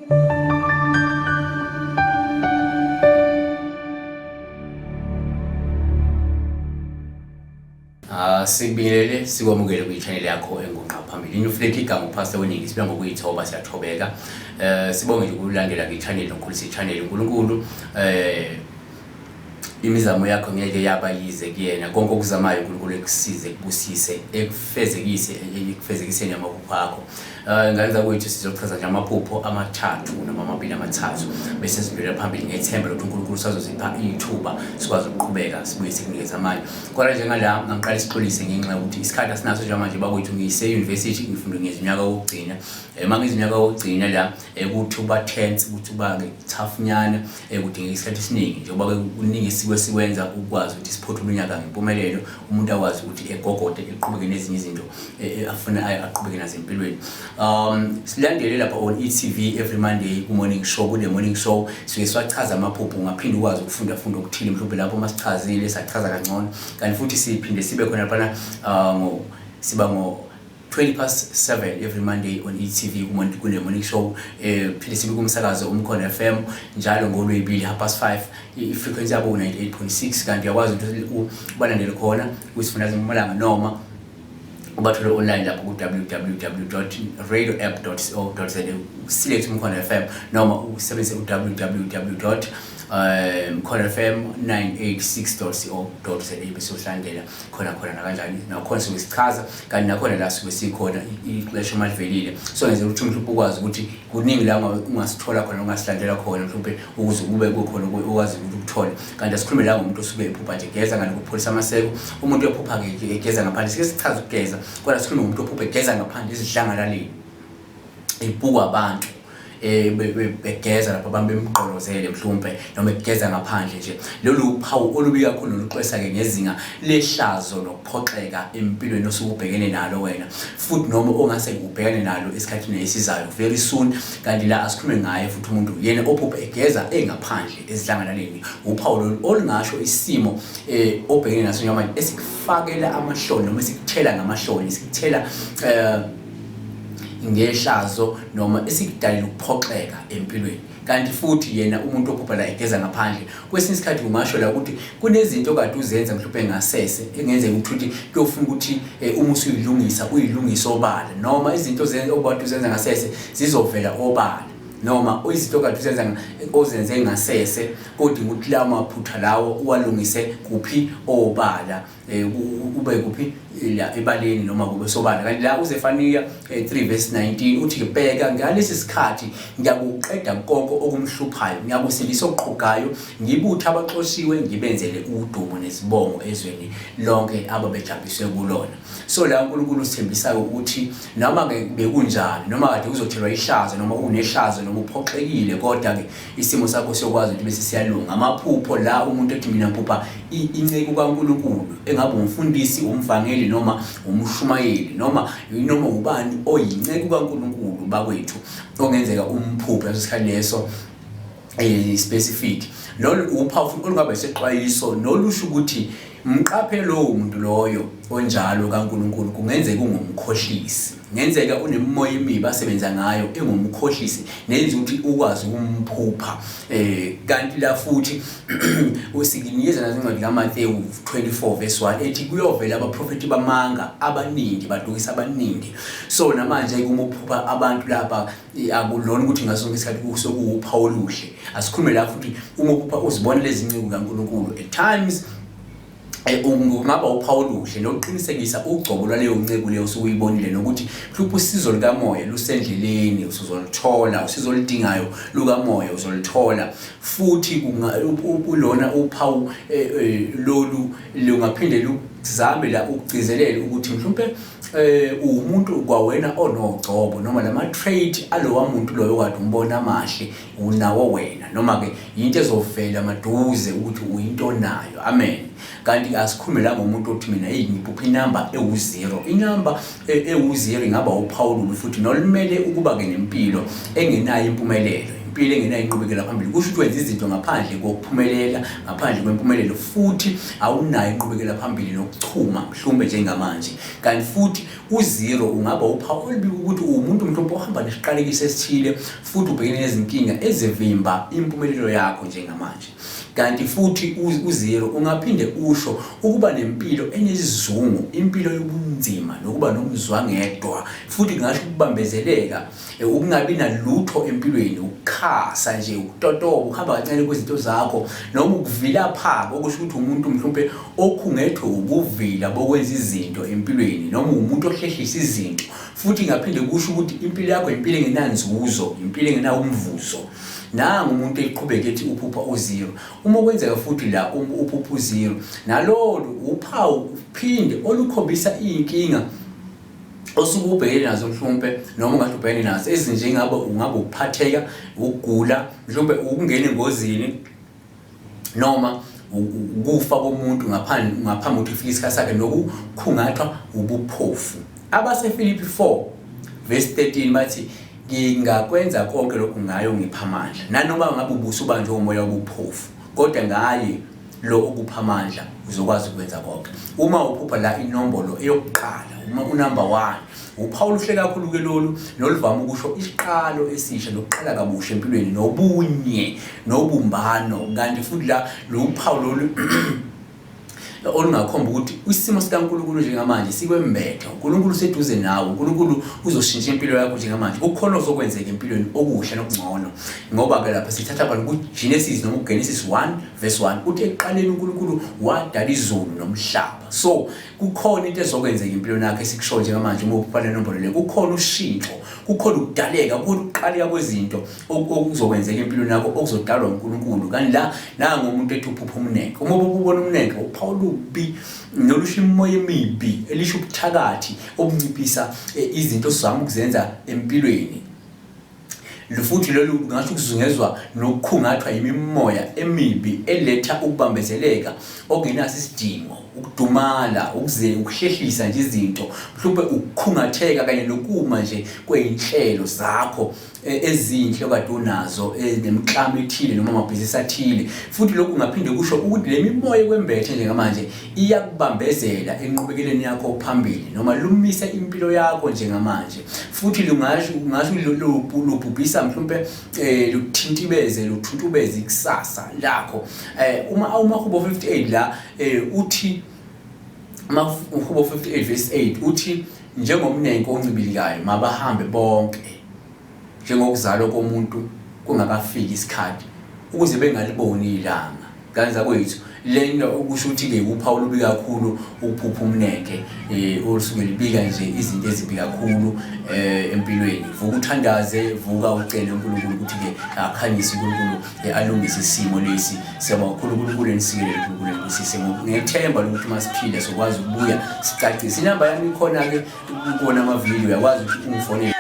Ah, sikubingelele sikwamukele kwi-channel yakho engunqa phambili. Inuflate igama uPastor Weningi sibe ngokuyithoba siyathobeka. Eh sibonge nje ukulandela kwi-channel nokukhulisa i-channel uNkulunkulu eh imizamo yakho ngeke yaba yize kuyena konke okuzamayo uNkulunkulu ekusize ekubusise ekufezekise ekufezekiseni amaphupho akho. Eh ngane zakwethu sizochaza nje amaphupho amathathu noma amabili amathathu bese sidlulela phambili ngethemba lokuthi uNkulunkulu usazosipha ithuba sikwazi ukuqhubeka sibuye sikunikeze amanye. Kodwa njengala ngiqala isixolise ngenxa yokuthi isikhathi asinaso njengamanje bakwethu ngise-university ngifunde ngezinyaka wokugcina. Uma ngizinyaka wokugcina la ukuthi uba tense ukuthi uba-ke tough nyana kudingeka isikhathi esiningi njengoba-ke kuningi esike sikwenza ukwazi ukuthi siphothule unyaka ngempumelelo umuntu akwazi ukuthi egogode eqhubeke nezinye izinto afuna aqhubeke nazo empilweni. Silandele lapha on e-tv every Monday ku-morning show, kule morning show sike siwachaza amaphupho, ungaphinde ukwazi ukufunda funda okuthile mhlawumbe lapho uma sichazile sachaza kangcono, kanti futhi siphinde sibe khona laphana siba ngo 7:20 every Monday on e-tv kule morning show. Phinde sibe kumsakazo Umkhondo FM njalo ngolweyibili 5:30, i-frequency yabo u-98.6, kanti uyakwazi ukuthi ubalandele khona kwisifunda sempumalanga noma ubathole online lapho ku-www.radioapp.co.za, select Umkhondo FM noma usebenzise u-www mkhondofm 986.co.za bese usilandela khona khona nakanjani nakhona suke sichaza, kanti nakhona la suke sikhona ixesha uma livelile. So ngenzela ukuthi mhlawumbe ukwazi ukuthi kuningi la ungasithola khona, ungasilandela khona mhlawumbe ukuze kube kukhona okwazi ukuthi ukuthole. Kanti asikhulume la ngomuntu osuke ephupha nje egeza ngale kupholisa amaseko, umuntu ophupha-ke egeza ngaphandle. Sike sichaze ukugeza, kodwa sikhulume ngomuntu ophupha egeza ngaphandle ezidlangalaleni, ebukwa abantu begeza lapho abantu bemgqolozele mhlawumbe noma egeza ngaphandle nje. Lolu phawu olubi kakhulu noluxwesa-ke ngezinga lehlazo nokuphoxeka empilweni osuke ubhekene nalo wena futhi noma ongase ubhekane nalo esikhathini esizayo very soon. Kanti la asikhulume ngaye futhi umuntu yena ophupha egeza engaphandle ezidlangalaleni, uphawu lolu olungasho isimo obhekene naso njengamanje esikufakela amahloni noma esikuthela ngamahloni, esikuthela ngehlazo noma esikudalela ukuphoxeka empilweni. Kanti futhi yena umuntu ophupha la egeza ngaphandle, kwesinye isikhathi kungasho la ukuthi kunezinto okade uzenza mhlawumbe ngasese engenzeka ukuthi kuyofuna ukuthi uma usuyilungisa uyilungise obala, noma izinto okade uzenza ngasese zizovela obala, noma izinto okade uzenza ozenze ngasese kodinga ukuthi lawo maphutha lawo uwalungise kuphi obala, ube kuphi la ebaleni noma kube sobala. Kanti la uZefaniya 3 verse 19 uthi, bheka ngalesi sikhathi ngiyakuqeda konke okumhluphayo, ngiyakusindisa okuqhugayo, ngibuthe abaxoshiwe, ngibenzele udumo nezibongo ezweni lonke ababejabhiswe kulona. So la uNkulunkulu usithembisayo ukuthi noma ke bekunjani, noma kade uzothelwa ihlazo noma unehlazo noma uphoxekile, kodwa ke isimo sakho siyokwazi ukuthi bese siyalunga. Amaphupho la umuntu ethi mina ngiphupha inceku kaNkulunkulu, engabe umfundisi, umvangeli noma umshumayeli noma ubani oyinceku kaNkulunkulu bakwethu ongenzeka umphuphe ngaso sikhathi leso specific. Lolu uphawu futhi olungaba isexwayiso nolusho ukuthi mqaphe lowo muntu loyo onjalo kaNkulunkulu, kungenzeka ungumkhohlisi, ngenzeka unemimoya emibi asebenza ngayo engumkhohlisi nenza ukuthi ukwazi ukumphupha. Kanti la futhi usikinikeza nazo incwadi kaMathewu 24 verse 1 ethi kuyovela abaprofeti bamanga abaningi badukisa abaningi. So namanje uma uphupha abantu lapha akulona ukuthi ngaso sonke isikhathi kusekuwuphawu oluhle. Asikhulume la futhi uma uphupha uzibona lezi nceku kaNkulunkulu at times kungaba uphawu oluhle nokuqinisekisa ugcobo lwaleyo nceku leyo osukuyibonile, nokuthi mhlawumbe usizo lukamoya lusendleleni usuzoluthola, usizo oludingayo lukamoya uzoluthola. Futhi kulona uphawu lolu lungaphinde luzame la ukugcizelela ukuthi mhlawumbe uwumuntu kwawena onogcobo noma lama trait alowa muntu loyo kade umbona amahle unawo wena, noma ke yinto ezovela maduze ukuthi uyinto onayo. Amen. Kanti asikhulume la ngomuntu othi mina hey ngiphupha inamba ewu-0. Inamba ewu-0 ingaba uphawu olubi futhi nolumele ukuba ke nempilo engenayo impumelelo. Impilo engenayo inqubekela phambili kusho ukuthi wenza izinto ngaphandle kokuphumelela, ngaphandle kwempumelelo, futhi awunayo inqubekela phambili nokuchuma mhlawumbe njengamanje. Kanti futhi u-zero ungaba uphawu olubika ukuthi uwumuntu mhlawumbe ohamba nesiqalekiso esithile futhi ubhekene nezinkinga ezivimba impumelelo yakho njengamanje. Kanti futhi u-zero ungaphinde usho ukuba nempilo enesizungu, impilo yobunzima nokuba nomzwangedwa, futhi kungasho ukubambezeleka, ukungabi nalutho empilweni, ukukhasa nje, ukutotoba, ukuhamba kancane kwezinto zakho, noma ukuvilapha, okusho ukuthi umuntu mhlawumbe okhungethwe ubuvila bokwenza izinto empilweni, noma umuntu ohlehlisa izinto. Futhi ingaphinde kusho ukuthi impilo yakho impilo engenanzuzo, impilo engenawo umvuzo. Nangu umuntu eqhubeka ethi uphupha u-zero. Uma kwenzeka futhi la uphupha u-zero, nalolu uphawu uphinde olukhombisa iy'nkinga osuke ubhekene nazo mhlawumpe, noma ungathi ubhekene nazo ezinjengabe ungabe ukuphatheka, ukugula, mhlawumbe ukungena engozini, noma ukufa komuntu ngaphambi ukuthi kufike isikhathi sakhe, nokukhungathwa ubuphofu. AbaseFilipi 4 verse 13 bathi, ngingakwenza konke lokhu ngayo ngipha amandla. Nanoma ngabe ubusubanjwe umoya wobuphofu, kodwa ngaye lo okupha amandla uzokwazi ukwenza konke. Uma uphupha la inombolo eyokuqala, uma unumber 1, uphawu oluhle kakhulu ke lolu, noluvama ukusho isiqalo esisha nokuqala kabusha empilweni, nobunye nobumbano. Kanti futhi la lo phawu lolu olungakhomba ukuthi isimo sikaNkulunkulu njengamanje sikwembethe, uNkulunkulu useduze nawe, uNkulunkulu uzoshintsha impilo yakho njengamanje, kukhona ozokwenzeka empilweni okuhle nokungcono. Ngoba ke lapha sithatha khona kuGenesis noma uGenesis 1 verse 1, uthi ekuqaleni uNkulunkulu wadala izulu nomhlaba. So kukhona into ezokwenzeka empilweni yakho esikusho njengamanje uma uphupha le nombolo le, kukhona ushintsho, kukhona ukudaleka, kukhona ukuqaleka kwezinto okuzokwenzeka empilweni yakho okuzodalwa uNkulunkulu. Kanti la nangu umuntu ethi uphupha umnenke. Uma ubona umnenke, uphawu olubi nolusho imimoya emibi, elisho ubuthakathi obunciphisa izinto osizama ukuzenza empilweni. Futhi lolu kungasho ukuzungezwa nokukhungathwa yimimoya emibi eletha ukubambezeleka okungenaso isidingo, ukudumala, ukuhlehlisa nje izinto, mhlawumbe ukukhungatheka kanye nokuma nje kwey'nhlelo zakho ezinhle okade unazo, nemiklamo ethile noma amabhizinisi athile. Futhi lokhu kungaphinde kusho ukuthi le mimoya ekwembethe njengamanje iyakubambezela enqubekeleni yakho phambili, noma lumise impilo yakho njengamanje. Futhi lungasho lubhubhisa mhlawumbe lukuthintibeze, luthuntubeze ikusasa lakho. Uma uMahubo 58 la uthi, uMahubo 58 verse 8 uthi, njengomnenke oncibilikayo mabahambe bonke, njengokuzalwa komuntu kungakafiki isikhathi, ukuze bengaliboni ilanga. Kanti zakwethu, lento okusho ukuthi-ke uphawu olubi kakhulu ukuphupha umnenke, olusuke libika nje izinto ezimbi kakhulu empilweni. Vuka uthandaze, vuka ucele uNkulunkulu ukuthi-ke akhanyise uNkulunkulu, alungise isimo lesi. Siyabonga kakhulu, uNkulunkulu enisikelele, uNkulunkulu enibusise. Ngethemba lokuthi uma siphila sokwazi ukubuya sicacise. Inamba yami ikhona-ke kuwona amavidiyo, uyakwazi ukuthi ungifonele.